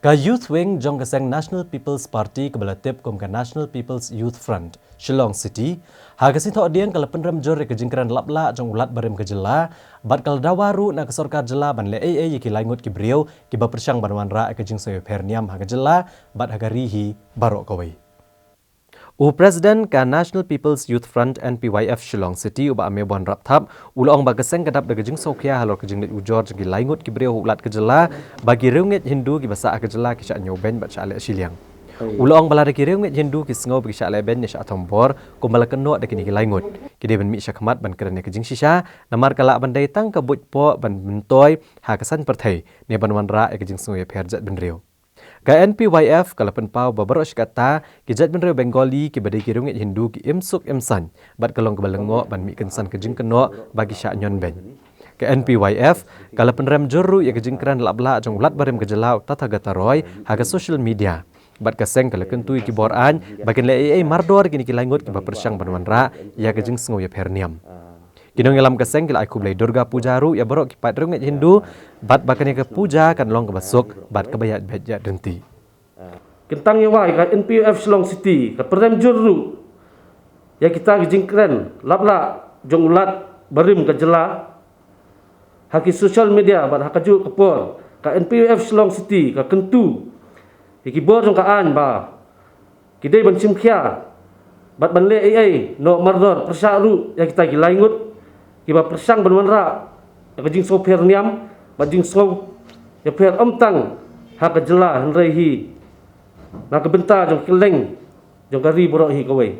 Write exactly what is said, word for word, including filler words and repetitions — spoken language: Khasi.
Ka Youth Wing jong ka seng National People's Party kaba la tip kum ka National People's Youth Front, Shillong City, ha ka sngi Thohdieng ka la pynrem jur ïa ka jingkren laplah jong u Lat barim ka jylla, bad ka la dawa ruh na ka sorkar jylla ban leh ei ei ïa ki laingut ki briew kiba pyrshang ban wanrah ïa ka jingsngewïapher niam ha ka jylla bad ha ka ri hi baroh kawei. U President ka National People's Youth Front, N P Y F, Shillong City, u Bah Ameybon Rapthap, u la ong ba ka seng ka dap da ka jingsngewkhia halor ka jingleit ujor jong ki laingut ki briew ha u Lat ka jylla, ba ki riewngeit Hindu kiba sah ha ka jylla ki shah ñiewbeiñ bad shah leh shiliang. U la ong ba lada ki riewngeit Hindu ki sngew ba ki shah lehbeiñ ne shah thombor kumba la kynnoh da kine ki laingut, ki dei ban mih shakhmat ban kren ïa ka jingshisha, namar ka lah ban dei tang ka buit poh ban myntoi ha ka saiñ pyrthei ne ban wanrah ïa ka jingsngewïapher jaitbynriew. Ka N P Y F ka la pynpaw ba baroh shi katta ki jaitbynriew Bengali kiba dei ki riewngeit Hindu ki im suk im saiñ, bad ka long kaba lyngngoh ban mih kynsan ka jingkynnoh ba ki shah ñiewbeiñ. Ka N P Y F ka la pynrem jur ruh ïa ka jingkren laplah jong u Lat barim ka jylla, u Tathagata Roy, ha ka social media, bad ka seng ka la kyntu ïa ki bor aiñ ba kin leh ei ei mardor ïa kine ki laingut kiba pyrshang ban wanrah ïa ka jingsngewïapher niam. Ki nongïalam ka seng ki la ai khublei Durga Puja ruh ïa baroh ki paid riewngeit Hindu, bad ba kane ka puja kan long kaba suk bad kaba ïaid beit ïaid ryntih. Kyntang ïa wai, ka N P Y F Shillong City ka pynrem jur ruh ïa kita ki jingkren laplah jong u Lat barim ka jylla ha ki social media, bad ha kajuh ka por ka N P Y F Shillong City ka kyntu ïa ki bor jong ka aiñ ba ki dei ban shim khia bad ban leh ei ei noh mardor, pyrshah ruh ïa kita ki laingut kiba pyrshang ban wanrah ïa ka jingsngewpher niam bad jingsngewïapher ym tang ha ka jylla hynrei hi na ka bynta jong kylleng jong ka ri baroh hi kawei.